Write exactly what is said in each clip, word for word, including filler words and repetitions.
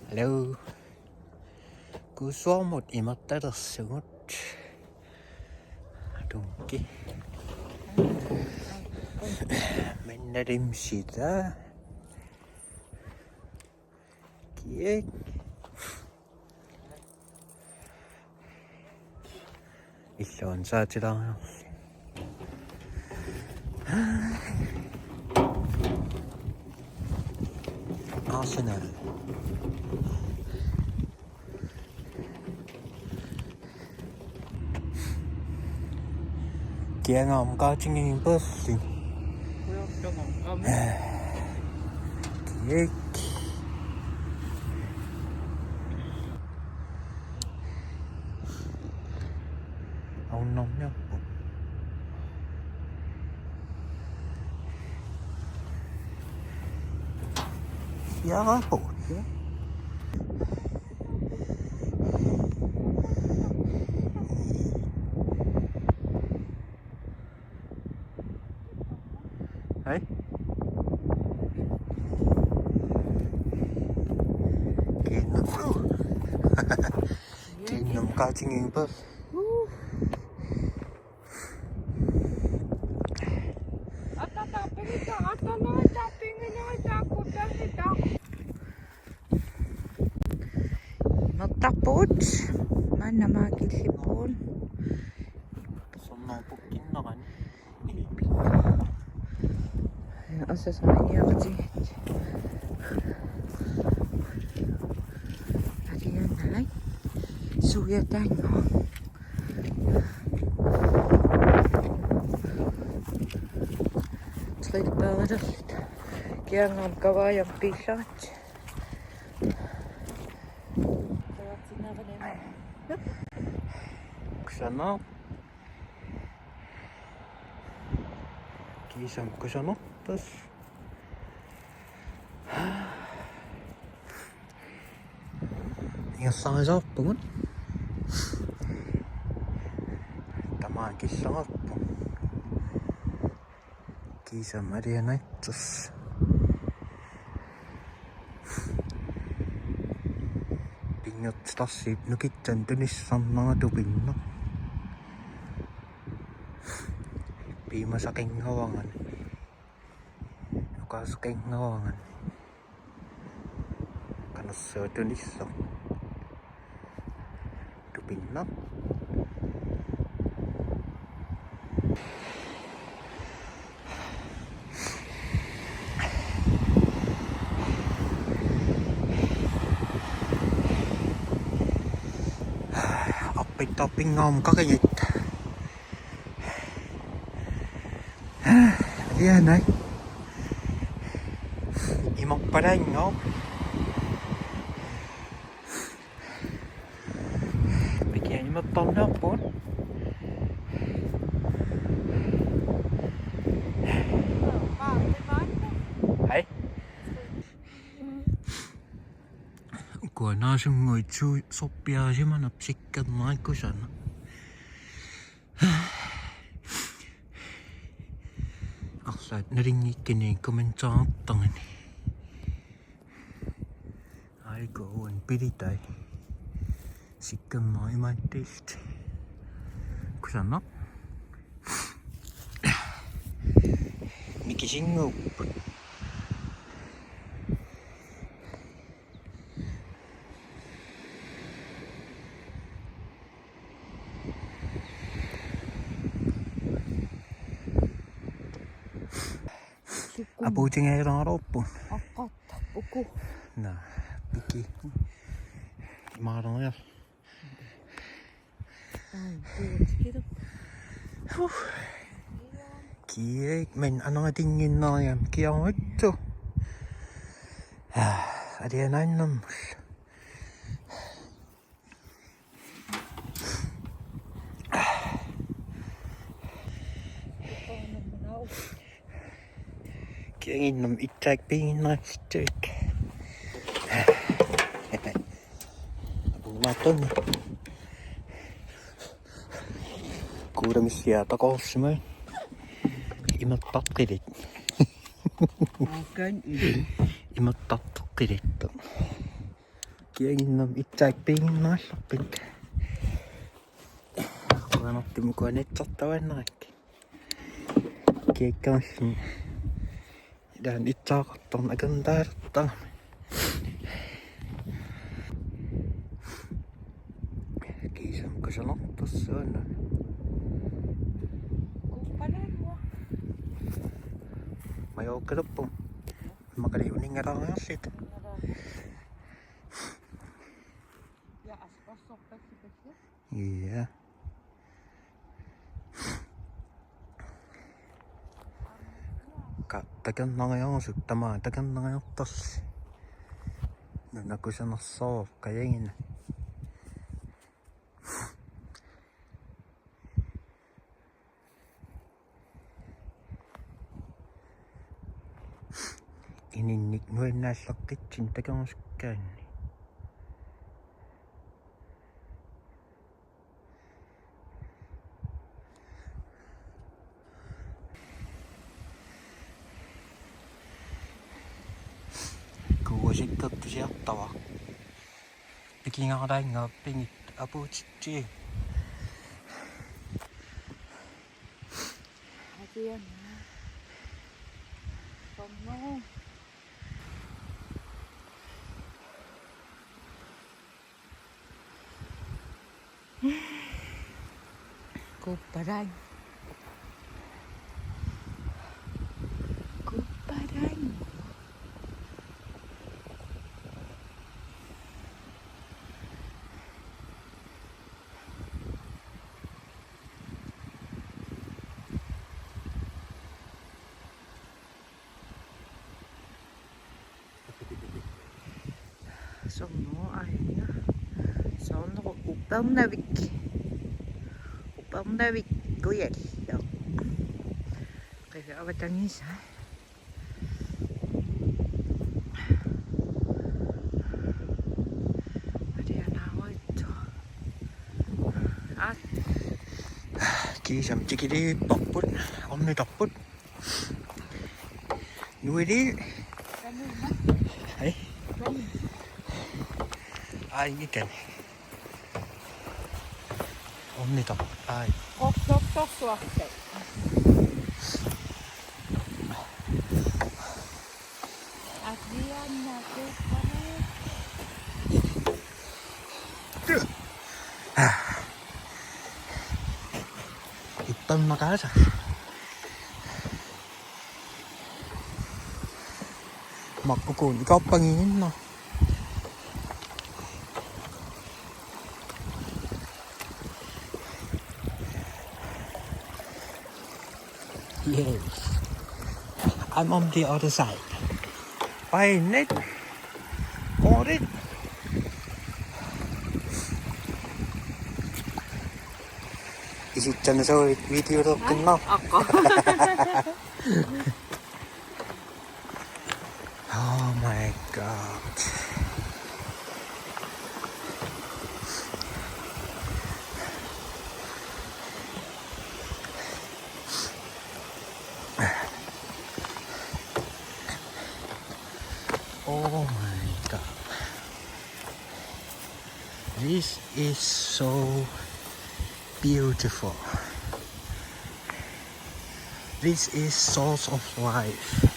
Hello. Kuussuarmut imertalersugut. Tunki. Minnalimsita. Kiek. Illuansaatilaariarli. Arsenal. Kiangaam kaatsingiippassi. Kiek. Aunnormiarpu. Piaraapput. Hej. Kiinnam. Kiinnam kaatsingiippassi. Atata, pinita, atanoita, pinginita, kutahita. Imertarpugut. Maanna maakillippugut. Sunnaapukkinnerani. Asa saaniartigit. Alianai. Sugiataanngua. Trillebørilerluta. Kiangaam kavaajam piillaat. Kusanaq. Kiisami kusanarput. Ingerlarisarpugut. Tamaat killorarpugut. Kiisami alianaatsoq. Pinngortitarsiup nukittunik tunissarnera tupinnaq. Piumasaqannguagami. Oqaaseqannguagami. Qanorsuaq tunissaq. Tupinnaq. Arpittarpinngaarmut qaqigit. Alianai. Imerpalaannguaq. Mikiaq imertarniarpugut. Hej. Ukua naasunnguit su-, sorpiarisimanerpit sikkernerit kusanaq. Arlaat nalunngikkunik kommentartartaguni. Aiko uan pilitai. Sikkernerit imaattuullutik. Kusanaq. Mikisinnguupput. Apuutigiilaaruppu. Aqqartarpuku. Naa, piki. Imaarunga. Ai, puutigilu. Huh. Kiek, men anangatinnginnariam kiaruitsu. Ah, alianaannam. Kianginnam itsaak piiginnartut. Apuumaattunni. Kuulamissiaq takorsima. Imerpaqqilit. Akan i. imattartoqqilittoq. Kiaginnam itsaak piiginnaallarpit. Qujanartumik uku anitsortuaannarakkit. Kiakkaarluni. Ilaanni itsaaqartarneq akornutaalertarami. Kiisami kusanartorsuaq una. Majuukkalerpunga. Immaqali uninngalaariarluta. Ja. Ka-, takornariarusuk tamaat takornariartorli. Nuna kusanarsuaq qajagina. Ininnik nuannaalleqqitsinnut takorusukkaanni. Kuuasikkortusiartavara. Pikigaaraanngaappigit apuutitsi. Asianna. Sommo. Kupparang. Kupparang. Soorlu aajuna. Soorlu Upernavik. Upernavik kujallaq. Qija avatangiisa. Alianaaruitsu. Aa. Kiisami tikiliipparput. Ornitarput. Nuili. Hej. Aa, ikani. Ornitarput. Aa. Qorsortorsuartat. Alianaaruitsu. Ippannaqaasa. Makkukuun ikorpangiinnaq. Yes. I'm on the other side. Painnit. Moorit. Isitsanasavit videoleeqqinnaa. Aa, aqqa. Oh my God. Oh my God. This is so beautiful. This is source of life.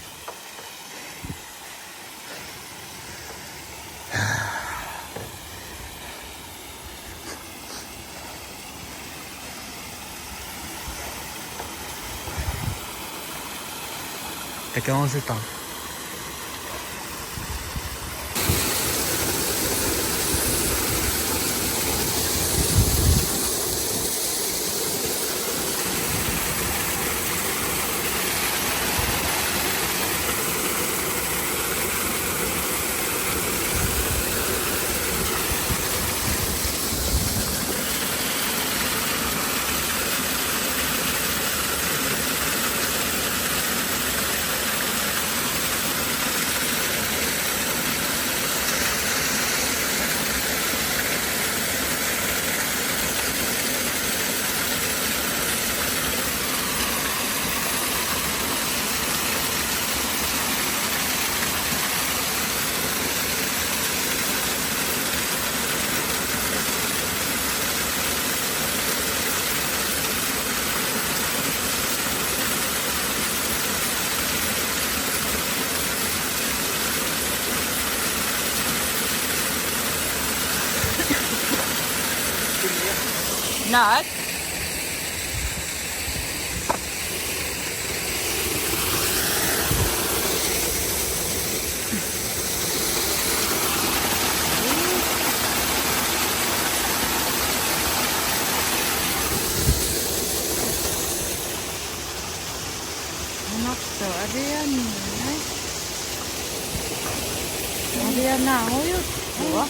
Takuusutaq. Naak? Anarto, arianna. Arianna, ojut. Ua.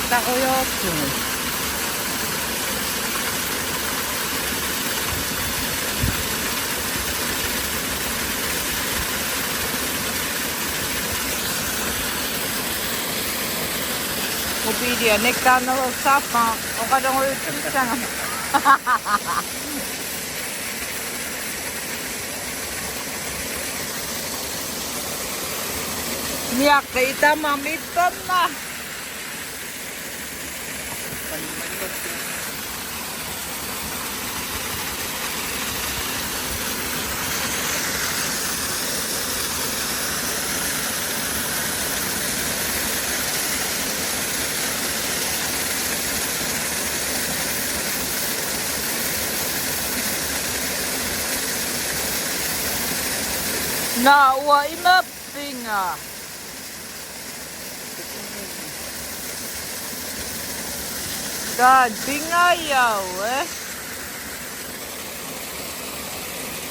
Takoyakku. Mobilia nektaannerussaappara oqalorujussuussagama. Niaqqi itama mittorna. Naa uanga imappinga. Taanna pingajua, eh?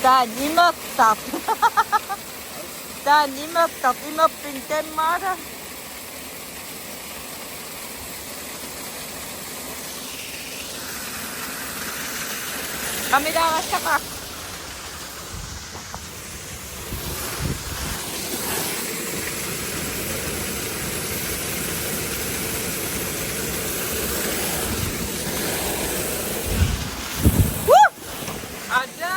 Taanna imertarpoq. Taanna imertarpoq, imerpinga tammaara. Qamilaarassaqaaq. Woo! Ada.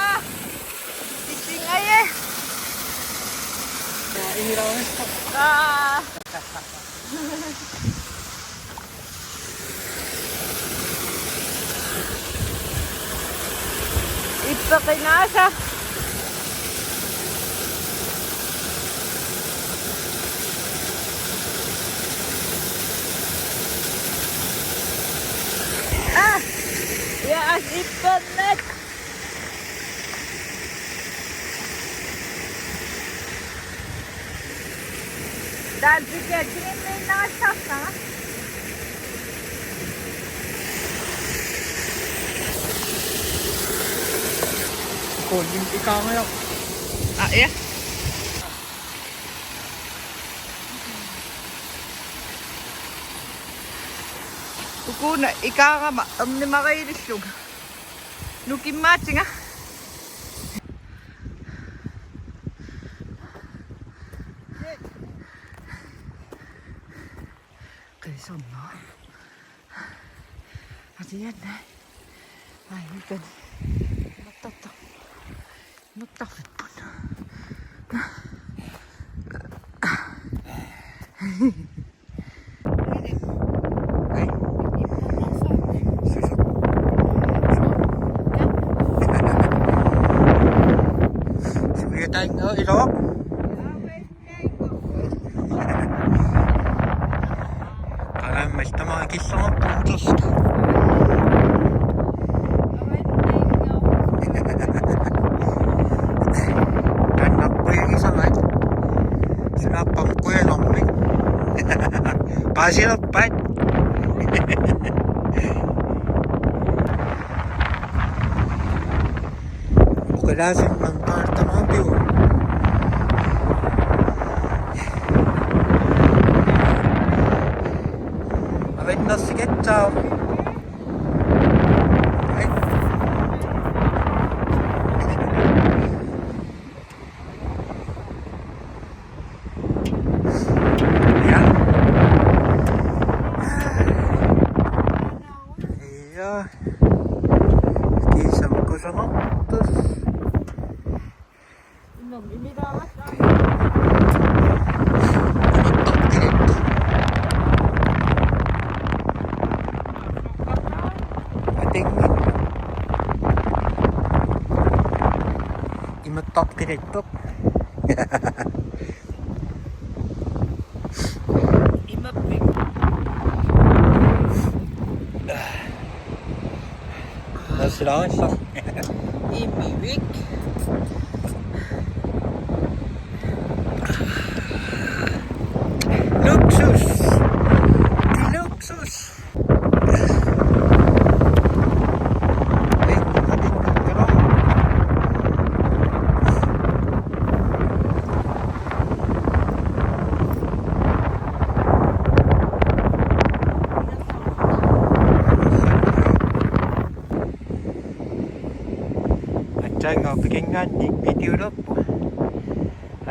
Fishing aja. Nah, ini lawannya. Ah. Ippeqingaasa. Ah! Ja, as ippernak. Taanna pikiatsinginniinnarassaarpara. Kuulim ikaangajak. Ah, ja. Ukuna ikaangama ernimariilillunga. Nukimmaatinga. Qisornaq. Atianna. Ai, ikan. Mattartar. Mattarfipput. Suliataanngilaq ilaa. Qaammat tamaanga kissanerput utersuta. Kannarpuigisaraat. Sunaappa qujanarmik. Paasilerpaat. Ukalaasinnaanngilaq tamaanga piu. Avinnersigatsigu. Ai. Sanartas. Imertartillugu. Atingi. Imertartillugu. Imappik. Nasla. Imivik. Luksus. Luksus. Aatsaannguaq pikinngaanniit videolerpunga.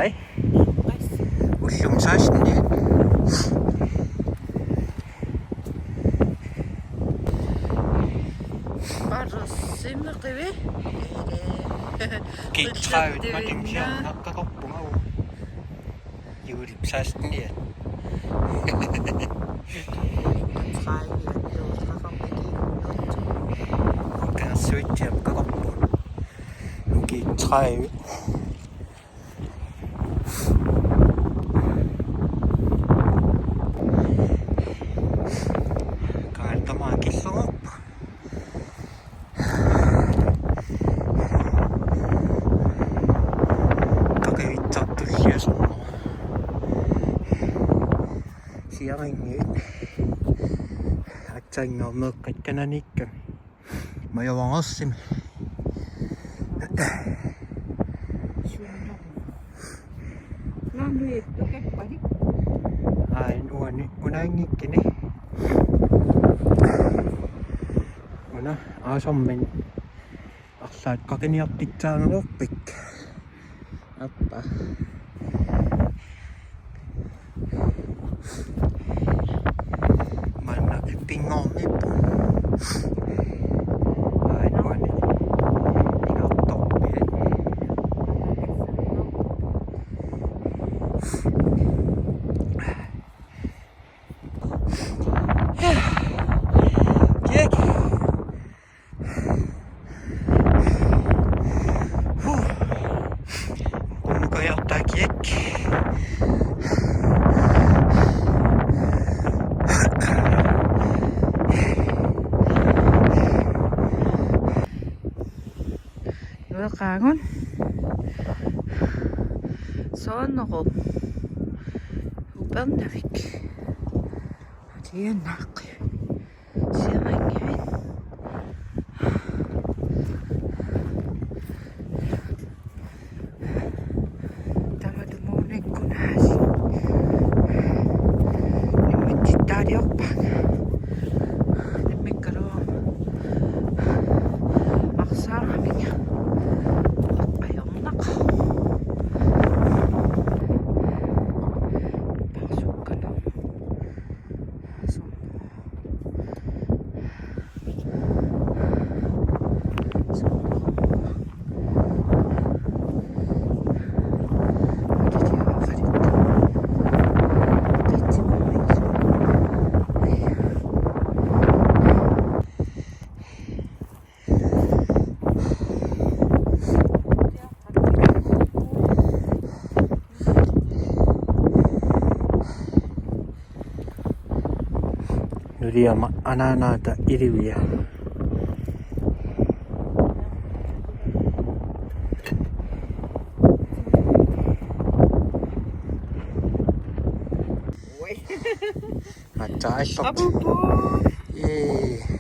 Ai. Ullumi seksten. Arsimeqivi. Kiitsaavit matim siarnaqakorpunga. Juulip seksten. Kangersuitsiam kakorpunga. Kiitsaavit. Kaantamaa killugu. Kakavitsartulliasoq. Siaringi. Aatsaannguaq meeqqat kananiikkamik. Majuangarsimi. Ai, uani, unaanngikkini. Una, aasarmik arlaat qaqiniartissaagaluarpik. Appa. Maanna ippinngorniippoq. Ai, nuanni. Ingartorpiaq. Kiak. Huh. Qummukajartaa kiak. Nueqaagut. Soorunami. Upernavik. Alianaaqi. Siaringi. Tamatumuunikkunaasi. Nimmitsittaaliorpaanga. Nimmikkaluarama. Arsaaramik. Ajornaqaaq. Paasukkaluarama. Nuliama anaanaata ilivia. Aatsaat. Apupu. Ee.